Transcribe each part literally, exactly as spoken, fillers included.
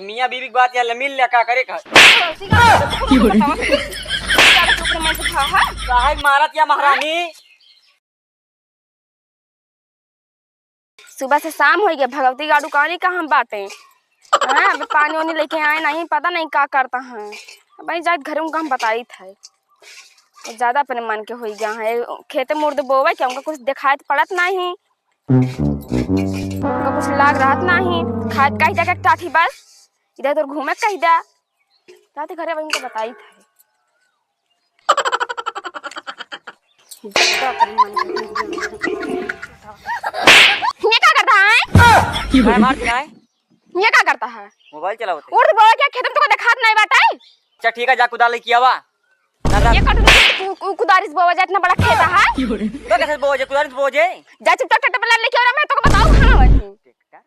मियाँ बीवी के बात या मिल ले, का करे का? पड़ोसी का बतावा। का रे, तू अपने मन से खा, हाँ? काहे मारत या महारानी? सुबह से शाम होइ गया, भगवती गाड़ू कहानी का हम बाटे। हाँ, अबे पानी वानी लेके आए नहीं, पता नहीं का करता है। अब वहीं जात घरे उनका हम बताइत है। ज्यादा अपने मन के होइ गया है। खेते मुर्द बोवे के उनका कुछ देखाइत पड़त नहीं। उनका कुछ लाग रहत नहीं। खाइत कही जाके टाठी बस। इधर उधर घूमे कही दा। जाते घरे वहीं को बताइत है। ये का करता है? मैं मार दिया है। ये का करता है? मोबाइल चलावत है। उर्द बोल के खेत में तुमको देखात नहीं बाटे? अच्छा ठीक है, जा कुदाल लेके आवा। ना, ना। ये कटुरी कु-, कु-, कुदारी से बोवा जाए, इतना बड़ा खेत है। तो कैसे बोवा जाए? कुदारी से बोवा जाए? जा चुपचाप ट्रैक्टर पर लेके आओ ना, मैं तुमको बताऊँ कहाँ वही। ट्रैक्टर?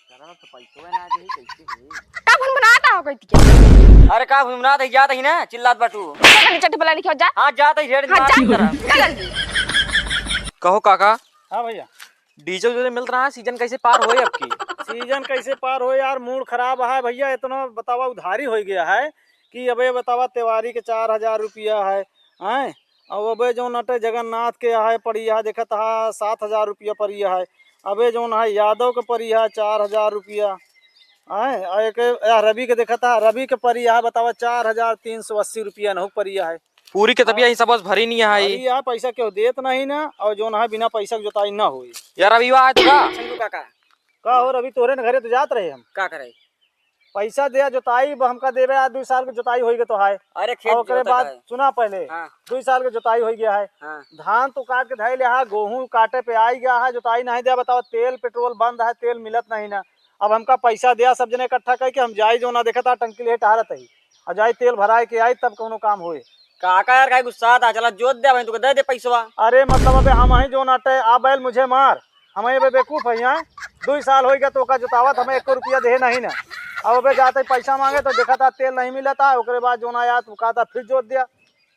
ट्रैक्टर तो पैसो ना दे, कैसे है? का भुनभुनाता हो गई थी? अरे का भुनभुनात है, जात ही ना, चिल्लात बाटू। चल जल्दी ट्रैक्टर पर लेके आओ, जा। हाँ, जात ही, रेड हाँ, जा। जा जल्दी। कहो काका। हाँ भैया। डीजल उजल मिलत रहा, सीजन कैसे पार होए अब की? सीजन कैसे पार होए यार, मूड खराब है भैया। इतना बतावा उधारी होइ गया है कि अबे बतावा, त्योहारी के चार हजार रुपया है, हैं? और अबे जौन अटे जगन्नाथ के है पड़ी है, देखत हा सात हजार रुपया पड़ी है। अबे जौन है यादव के पड़ी है चार हजार रुपया, हैं? और एक या रवि के देखत हा, रवि के पड़ी है बतावा चार हजार तीन सौ अस्सी रुपया नहुक पड़ी है। पूरी के तबिया अब हिसाब से भरी नहीं है। भरी है, पैसा केहू देत नहीं ना, और जौन है बिना पैसा के जोताई ना होई। यार, अभी वहाँ आए तो का? शंभू काका। का हो रवि, तोहरे न घरे तो जात रहे हम। का करे? पैसा दिया जोताई, ब-, हमका देवे आज दुई साल के जोताई होई गए तो है। अरे, खेत और ओकरे जोतत बाद है। सुना पहले, हाँ। दुई साल के जोताई होई गया है। हाँ। धान तो काट के धइले हा, गोहूँ काटे पे आई गया है, जोताई नहीं दिया, बतावा, तेल पेट्रोल बंद है, तेल मिलत नहीं ना। अब हमका पैसा दिया, सब जने इकट्ठा करके हम जाई, जौन देखत हा टंकी ले टहरत ही। और जाई तेल भराए के आई, तब कौनो काम होए। काका यार, काहे गुस्सात हा? चला जोत दे, वहीं तुके दे दे पैसवा। अरे मतलब अबे हम ही जौन अटे, आ बैल मुझे मार, हम ही अबे बेवकूफ है यहाँ। दुई साल होई गया तो ओका जोतावत, हमें एको रुपया देहे नहीं ना। अब अबे जाते पैसा मांगे तो देखत हा तेल नहीं मिलत हा, ओकरे बाद जौन आया तो कहत हा फिर जोत दिया।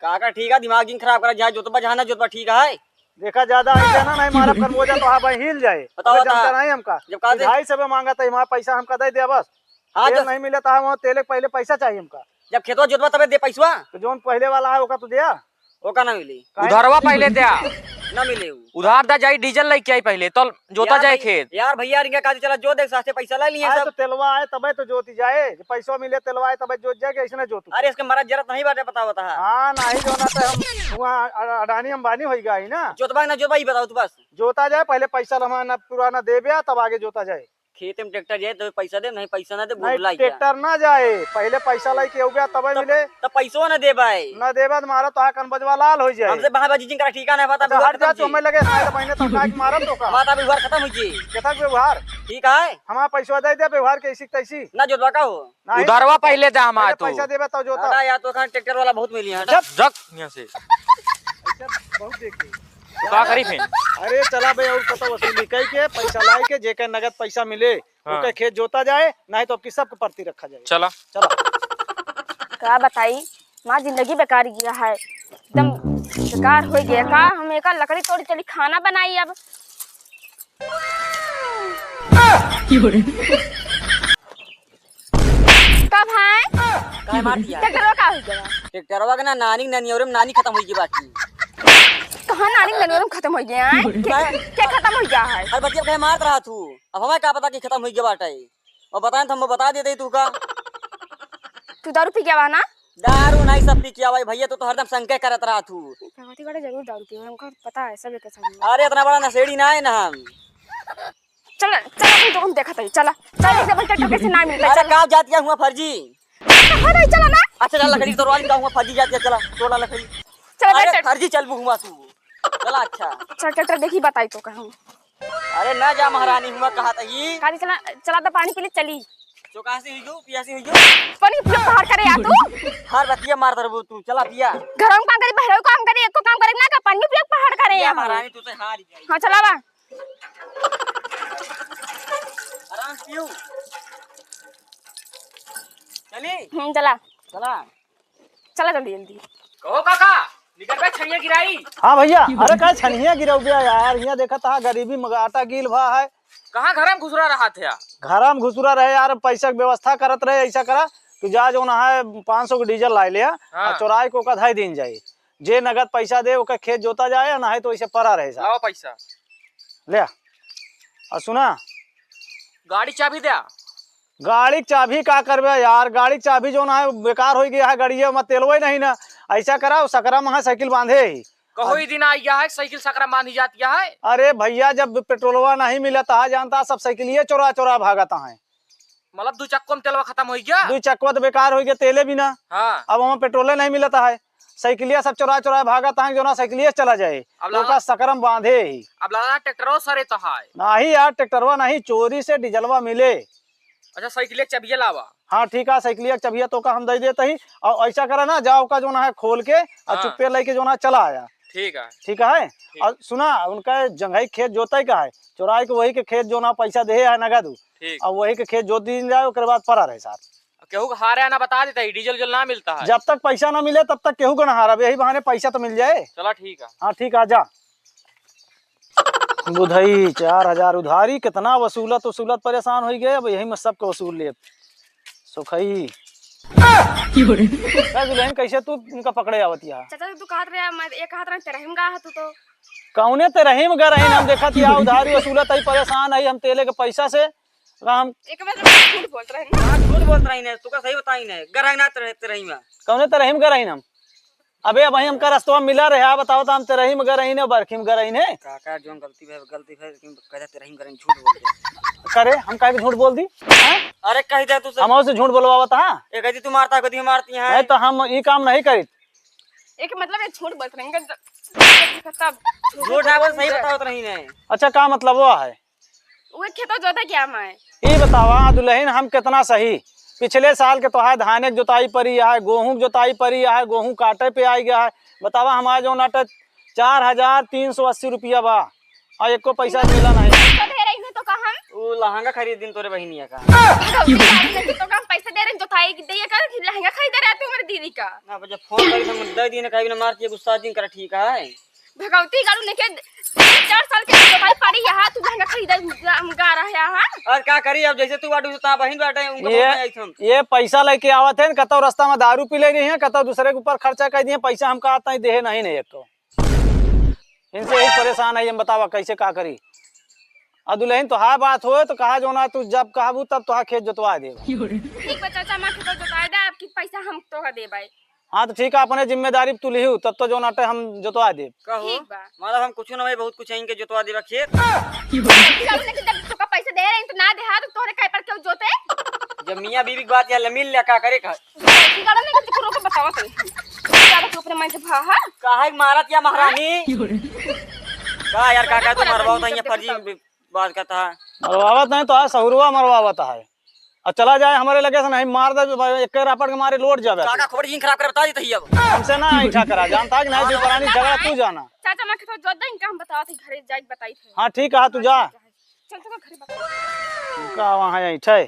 काका ठीक है, दिमाग जिन खराब करा, जहाँ जोतबा जहाँ ना जोतबा ठीक है। देखा, ज्यादा आई जाना नहीं, मारा कर मोजा तो हाँ भाई हिल जाए। बताओ, अबे बता। जानता नहीं हमका। जब कहा कि दे- ढाई सौ पे मांगा था, हमारा पैसा हमका दे दिया बस। हाँ, तेल जब नहीं मिला था, वहाँ तेल के पहले पैसा चाहिए हमका। जब खेतवा जोतवा तबे दे पैसवा। तो जौन पहले वाला है, ओका तो दिया। ओका ना मिली। काहे? उधारवा पहले द्या। ना मिले उ। उधार दा जाई, डीजल लेके आई पहले, तो जोता यार जाए भाई, खेत। यार भैया, इनका काजू चला जोत दे, साथे पैसा ले लिए आए सब। तो तेलवा आए, तबे तो जोती जाए। जब पैसवा मिले, तेलवा आए, तबे जोत जाए, कि ऐसे ना जोतू। अरे, इसके मरद जरत नहीं बाटे, पता होता है। हाँ, नहीं जोना तो हम वहाँ अ-, अडानी अंबानी होई गई ना। जोतबा ना जोतबा, ई बताओ तू बस। जोता जाए, पहले पैसा लम्हा ना पुराना देबे, तब आगे जोता जाए। खेत में ट्रैक्टर जाए तो पैसा दे, नहीं पैसा ना दे, नहीं, बुलाई क्या? ट्रैक्टर ना जाए, पहले पैसा लेके अउबे तबे तब, मिले। तब पैसो ना दे भाई। ना देबे तो मारा तो हाकन बजवा लाल हो जाए। हमसे बाहर बाजी जिनका ठीका नहीं पता, अच्छा, हट जा, तू हमें लगे साइड महीने तब लाइक मारत तो का? हमारा व्यवहार खत्म हो जी। केतक व्यवहार? ठीक है। हमारा पैसवा दे दे, व्यवहार के ऐसी तैसी। ना जोतवा का हो? नहीं। उधारवा पहले दे हमारा पहले तू। पैसा देबे तब जोता। अरे यार, तो खान ट्रैक्टर वाला बहुत मिली है। जब जग यहाँ से। ऐसा बहुत देखी। तो का करी फिर? अरे चला बे, और कतो वसूली कई के पैसा लाई के, जेके नगद पैसा मिले, हाँ। ओके खेत जोता जाए, नहीं तो आपकी सबके परती रखा जाए। चला। चला। का बताई, माँ जिंदगी बेकार गया है, एकदम बेकार हो गया। का हम एक लकड़ी तोड़ चली खाना बनाई अब। का भाई? काहे मार दिया? ट्रैक्टरवा का हो गया? ट्रैक्टरवा के ना नानी, नानी और नानी खत्म हो गई बाकी। कहाँ नानी, नानी और खत्म हो गया है? के, काहे? के खत्म हो गया है? अरे बतिया काहे मारत रहा तू? अब हमें का पता कि खत्म हो गया बाटे। और बताएं तो हम बता देते ही तू का। तू दारू पी गया बा ना? दारू नहीं, सब पी के आवा भैया, तू तो हरदम शंके करत रहा तू। भगवती बड़ा जरूर दारू पी, हमको पता है सब एक साथ। अरे इतना बड़ा नशेड़ी ना है ना हम। चल, चल, अपन तो हम देखत हई, चला। चल, एक जब ट्रैक्टर कैसे ना मिलता, अरे चल। का जातिया हुआ फर्जी? कहाँ नहीं, चला ना। अच्छा, चल, लकड़ी तोड़वा ली, का हुआ फर्जी जातिया, चला, तोड़ा लकड़ी। चला, अरे, बैठ। फर्जी चलबू हुआ तू। चला, अच्छा। चल, ट्रैक्टर देखी, बताई तो कहूँ। अरे, ना जा महारानी हुआ, कहा था ये। काली चला, चला तो पानी पी ले, चली। चौकासी हुई जो, पियासी हुई जो। पानी पियो पहाड़ करे आ तू। हर बतिया मार दरबू तू, चला पिया। घर में काम करी, बहरे काम करी, एको काम करे ना का, पानी पियो पहाड़ करे या यहाँ। महारानी, तू तो हार गई। हाँ, चला बा। आराम से पीऊ। चली? हम्म, चला। चला। चला जल्दी, जल्दी। कहो काका, निकर बे छनिया गिराई। हाँ भैया, अरे का छनिया गिरउबे यार, हियाँ देखत हा गरीबी में आटा गील भा है। कहाँ घर में घुसरा रहा थे? घरा में घुसुरा रहे यार, पैसा के व्यवस्था करत रहे, ऐसा करा कि जा जौन है पाँच सौ के डीजल लाइ ले, हाँ। और चोराइ के ओका धइ दीन जाए। जे नगद पैसा दे ओका खेत जोता जाए, नाहीं तो ऐसे परा रहे साहब। लावा पैसा। ले। और सुना। गाड़ी चाबी द्या। गाड़ी के चाबी का करबे यार, गाड़ी के चाबी जौन है बेकार होइ गया है, गाड़िया में तेलवे नहीं ना। ऐसा करा, सकरा में है साइकिल बांधे ही। कहो ही दिन आ गया है, साइकिल सकरा बांधी जाती है। अरे भइया, जब पेट्रोलवा नहीं मिलत है, जानता सब साइकिलिये चोरा चोरा भागत है। मतलब दू चक्को में तेलवा खतम होइ गया? दू चक्को तो बेकार होइ गया, तेले बिना। हाँ। अब वहाँ पेट्रोले नहीं मिलत है, साइकिलिया सब चोरा चोरा भागत है, जौन साइकिलिये से चला जाए। अब तो ओका लगा सकरा में बांधे ही। अब लगा ट्रैक्टरो सरे तो है। नहीं यार, ट्रैक्टरवा नहीं, चोरी से डीजलवा मिले। अच्छा, साइकिलिया के चबिया लावा। हाँ, ठीक है, साइकिलिया के चबिया तोका हम दइ देत ही। और ऐसा करा ना, जा ओका जौन है खोल के और हाँ। चुप्पे लइके जौन है चला आया। ठीक है। ठीक है? ठीक। और सुना, उनका जंघई खेत जोतइ का है, चोराइ के वही के खेत जौन है पैसा देहे है नगद उ। ठीक। और वही के खेत जोत दीन जाए, ओकरे बाद परा रहे साथ। केहू के हारे ना बता देता ही, डीजल उजल ना मिलता है। जब तक पैसा ना मिले, तब तक केहू के ना हारब, यही बहाने पैसा तो मिल जाए। चला ठीक है। हाँ, ठीक है, जा। बुधई, चार हजार उधारी, कितना वसूलत वसूलत परेशान होइ गए, अब यही में सबके वसूल लेब। सुखई। का दुल्हन, कैसे तू इनका पकड़े आवत या? चाचा, तू कहत रहे, मैं एक हाथ रहे तेरहिम गा तू तो। कौने तेरहिम गा रही, हम देखत या उधारी वसूलत ही, परेशान ही हम तेले के पैसा से। राम। एक बार तो झूठ बोलत रहे ना। हाँ, झूठ बोलत रही ने, तू का सही बताई ने, गरही ना तेरे, तेरहिम में। कौने तेरहिम गरही हम? अबे, अबहीं हमका रस्तवा मिला रहे, आ बताओ तो हम तेरहिम गरही ने, बरखिम गरही ने। काका, जौन गलती भे, गलती भे, लेकिन कहते तेरहिम गरही, झूठ बोल दे। करे, हम काहे के झूठ बोल दी? हैं? अरे, कही दे तू सब। हम से झूठ बोलवावत हा? ये कही तू मारता, कभी मारती है। नहीं तो हम ई काम नहीं करित। एक मतलब ये झूठ बोलत रही, इनका ज-, तब झूठ ना बोल, सही बतावत रही ने। अच्छा, का मतलब वो है? उहे खेतवा जोते क्या माय? ई बतावा दुल्हन, हम कितना सही, पिछले साल के तोहार धाने के जोताई परी है, गोहूँ के जोताई परी है, गोहूँ काटे पे आई गया है। बतावा हमारे जौन अटे चार हजार तीन सौ अस्सी रुपया बा, और एको पैसा मिला नहीं। पैसा दे रही हूँ तो का हम? उ लहंगा खरीद दिन तोरे बहिनिया का। भगवती जाने लगी तो का हम पैसा दे रहे हैं, जोताई के दिए कर, कि लहंगा खरीदे रहे तू हमारे दीदी का। ना, जब फोन करी तो हम दे दिन, कहीं ना मार के गुस्सा दिन कर, ठीक है? भगवती गाड़ू लेके तीन चार साल के तो भाई पड़ी यहाँ, तू लहंगा खरीदा, हम गा रहे हैं। और का करी, अब जैसे तू बाटू, ता बहिन बाटे, उनको ये, बहुत नहीं आई हम। ये पैसा लेके आवत है, कतौ रास्ता में दारू पी ले रही है, कतौ दूसरे के ऊपर खर्चा कर दिए, पैसा हमका आता ही देहे नहीं, नहीं एक तो। इनसे ही परेशान है, हम बतावा कैसे का करी। और दुल्हन तोहार बात होए तो कहा जौन है, तू जब कहबू तब तोहार खेत जोतवा देब। ठीक बा चाचा, हमार खेत जोतवा दे, आपकी पैसा हम तोहा देबै। हाँ, तो ठीक है, अपने जिम्मेदारी पे तू लिहू, तब तो जौन अटे हम जोतवा देब। कहो, ठीक बा। मतलब हम कुछ ना भाई, बहुत कुछ है इनके जोतवा देबा खेत। चलो, लेकिन जब तोका पैसा दे रहे हैं, तो ना देहा, तो तोहरे काहे पर क्यों जोते? जब मियाँ बीवी की बात यहाँ मिल लिया, का करे का? ठीक है, लेकिन तू को बतावा तो। क्या तू अपने मन से भा, हाँ? काहे मारत या महारानी? का यार, काका, तू मरवाओ तो यहाँ फर्जी बात करता है। मरवावत नहीं तो है, सहुरवा मरवावत है। अब चला जाए हमारे लगे से, नहीं मार दे, एक रापट के मारे लोट जावे। काका खोपड़ी जिन खराब कर बता देते ही अब। हमसे ना ऐठा करा, जानता है कि नहीं, तू परानी झगड़ा तू जाना। चाचा, मैं खेतवा जोत दे, इनका हम बतावत ही, घरे जाके बताई थे। हाँ, ठीक है, तू जा। चल, तो घरे बता। का वहाँ ऐठे?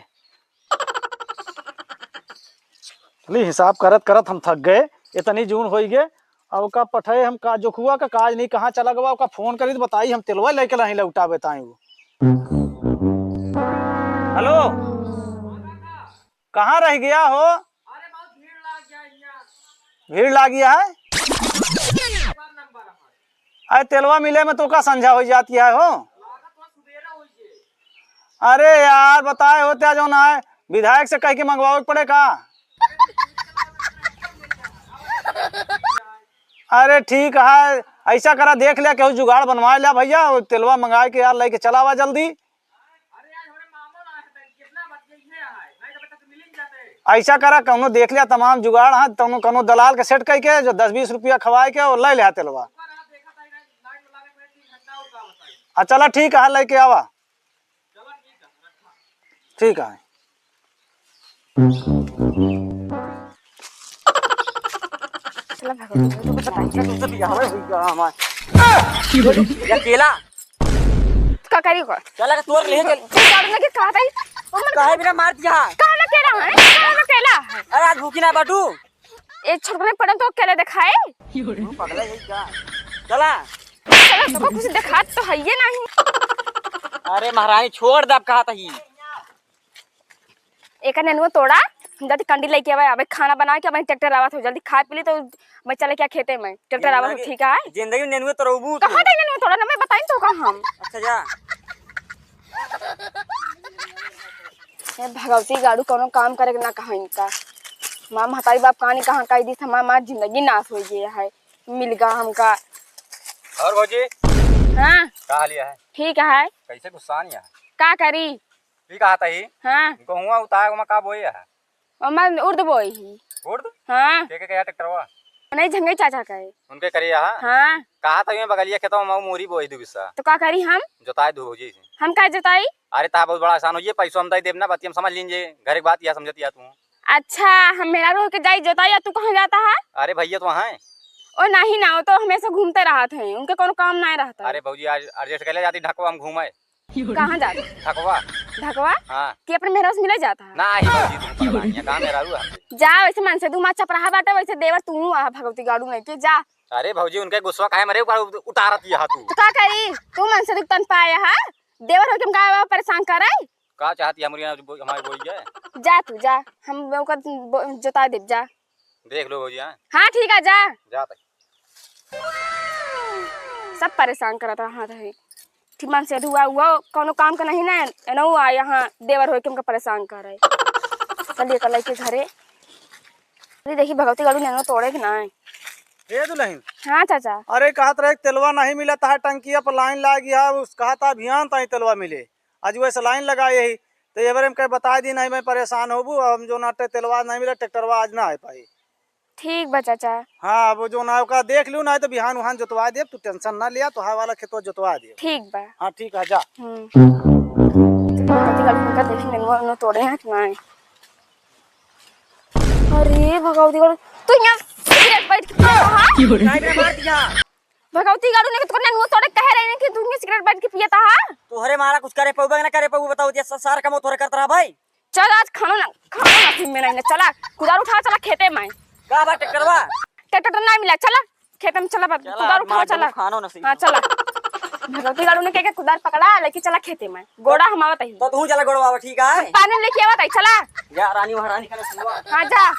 चली, हिसाब करत करत हम थक गए, इतनी जून होई गए। अब ओका पठे हम का, जोखुआ का काज नहीं, कहाँ चला गवा, ओका फोन करी तो बताई, हम तेलवा लेके नहीं लौटावे ताई वो। हेलो, कहाँ रह गया हो? भीड़ लाग गया है? अरे तेलवा मिले में तो का संझा हो जाती है हो? अरे यार, बताए होते जो ना है, विधायक से कह के मंगवावे के पड़े का? अरे ठीक है, ऐसा करा, देख लिया, केहू जुगाड़ बनवा लिया भैया, वो तेलवा मंगा के यार लेके चला आवा जल्दी। ऐसा करा, कौनो देख लिया, तमाम जुगाड़ है, तौनो कौनो दलाल के सेट करके जो दस बीस रुपया खवाए के और ले लिया तेलवा। हाँ, चला ठीक है, लेके आवा। ठीक है। चला भगवान, तुमको बताइए। तुमसे बियाह हुई का हमार? ये केला। का करी को? चला के तोड़ ले चल। तू गाड़ी लेके कहाँ गई? ओ मन काहे बिना मार दिया? कहाँ ना केला है? कहाँ ना केला है? अरे आज भूखी ना बाटू। ए छोटकने पड़न तो केले दिखाए? तू पगला है क्या? चला। चला, तो कुछ दिखात तो है ये नहीं। अरे महारानी छोड़ दे, अब कहा था ही। एका नेनुआ तोड़ा, हम जाती कंडी लइके आवे, अबे खाना बनावे के, अबे ट्रैक्टर आवत हो, जल्दी खा पी ली तो मैं चले क्या खेते में, ट्रैक्टर आवत हो, जिंदगी, ठीक है? जिंदगी में नेनुआ तोड़बू तू। कहाँ तक नेनुआ तोड़ा ना, मैं बताई तो का हम। अच्छा जा। ए भगवती गाड़ू कौनो काम करे के ना कहा इनका। माँ महतारी बाप कहानी कहाँ कह दी, हमार माँ जिंदगी नाश हो गई है, मिल गा हमका। और भौजी? हाँ। का हाल है? ठीक है। कैसे गुस्सा नहीं है? का करी? ठीक कहत ही। हाँ। गहुआ उतार में का बोए है? ओमा उर्द बोई ही। उर्द? हाँ। के, के, के ट्रैक्टरवा? नहीं, झंगई चाचा का है। उनके करिया, हाँ? हाँ। कहत ही बगलिया खेतवा में मूरी बोई दू बिस्सा। तो का करी हम? जोताई दू भौजी से। हम का जोताई? अरे ता बहुत बड़ा एहसान हो, ये पैसो हम दे देब ना, बात हम समझ लीजिए, घर की बात यह समझती है तू। अच्छा, हम मेहरारू होके जाई जोताई, या तू कहाँ जाता है? अरे भैया तो वहाँ है। ओ नहीं ना, वो तो हमेशा घूमते रहत हैं, उनके कोनो काम नहीं रहता। अरे भौजी, आज adjust कर ले, जाती ढकवा हम घूमे। कहाँ जाता? ढकवा। ढकवा? हाँ। कि अपने मेहरारू से मिले जाता है? ना, ही भौजी, तुम पगला नहीं है, कहाँ मेहरारू है? जा, वैसे मन से दू माँ चपराहा बाटे, वैसे देवर तू आ, भगवती गाड़ू नहीं के, जा। अरे भौजी, उनके गुस्सा काहे मरे ऊपर उत-, उतारत ही तू? तो का करी? तू मन से दुख तन पाए है, देवर होके हम का परेशान करे? का चाहती है हमारी, हमारी बोई है? जा तू, जा, हम ओकर बो-, जोता देब, जा। देख लो भौजी, हाँ? हाँ, ठीक है, जा। जा तक। सब परेशान करत रहा है। ठीक मन से अधुआ हुआ, कौनो काम का नहीं ना, एनहु आ यहाँ देवर होके हमका परेशान करे। चलिए कल के घरे। अरे देखी भगवती गाड़ू नेनो तोड़े के ना है। ए दुल्हन। हाँ चाचा। अरे कहत रहे तेलवा नहीं मिलत है, टंकिया पर लाइन लागी है, उस कहत अभियान ताई तेलवा मिले। आज वैसे लाइन लगाए ही, तो ये बारे में कह बताए दी नहीं, मैं परेशान होबू, हम जो नाटे तेलवा नहीं मिला, ट्रैक्टरवा आज ना आ पाई। ठीक बा चाचा। हाँ, अब जो ना ओका देख लू ना, तो बिहान उहान जोतवा देब, तू tension ना लिया, तोहार वाला खेतवा जोतवा देब। ठीक बा। हाँ, ठीक है, जा। हम्म। कथी का उनका देखी नेनुआ उनुआ तोड़े हैं कि नहीं? अरे भगवती गड़ू, तू यहाँ सिगरेट बैठ के पिया था? नहीं, मैं मार दिया। भगवती गड़ू ने तो नेनुआ तोड़े कहे रहे कि तू यहाँ सिगरेट बैठ के पिया था? तोहरे मारा कुछ करे पउबा कि ना करे पउबा, बताओ, जे स-, सारा काम तोहरे करत रहा भाई। चल आज खानो ना, खानो ना फिर में नहीं ना, चला कुदार उठा, चला खेते में। का बा ट्रैक्टरवा? ट्रैक्टर तो ना मिला, चला खेते में चला, चला, कुदार आज उठा, मार चला। देबो, खानो ना सीखो। हाँ, चला। भगवती गड़ू ने के, के कुदार पकड़ा, लेके चला खेते में। गोड़ा हम आवत ही। तो तू चला गोड़वा, ठीक है? पानी लेके आवत ही, चला। जा रानी महारानी खाने सुनवा। हाँ, जा।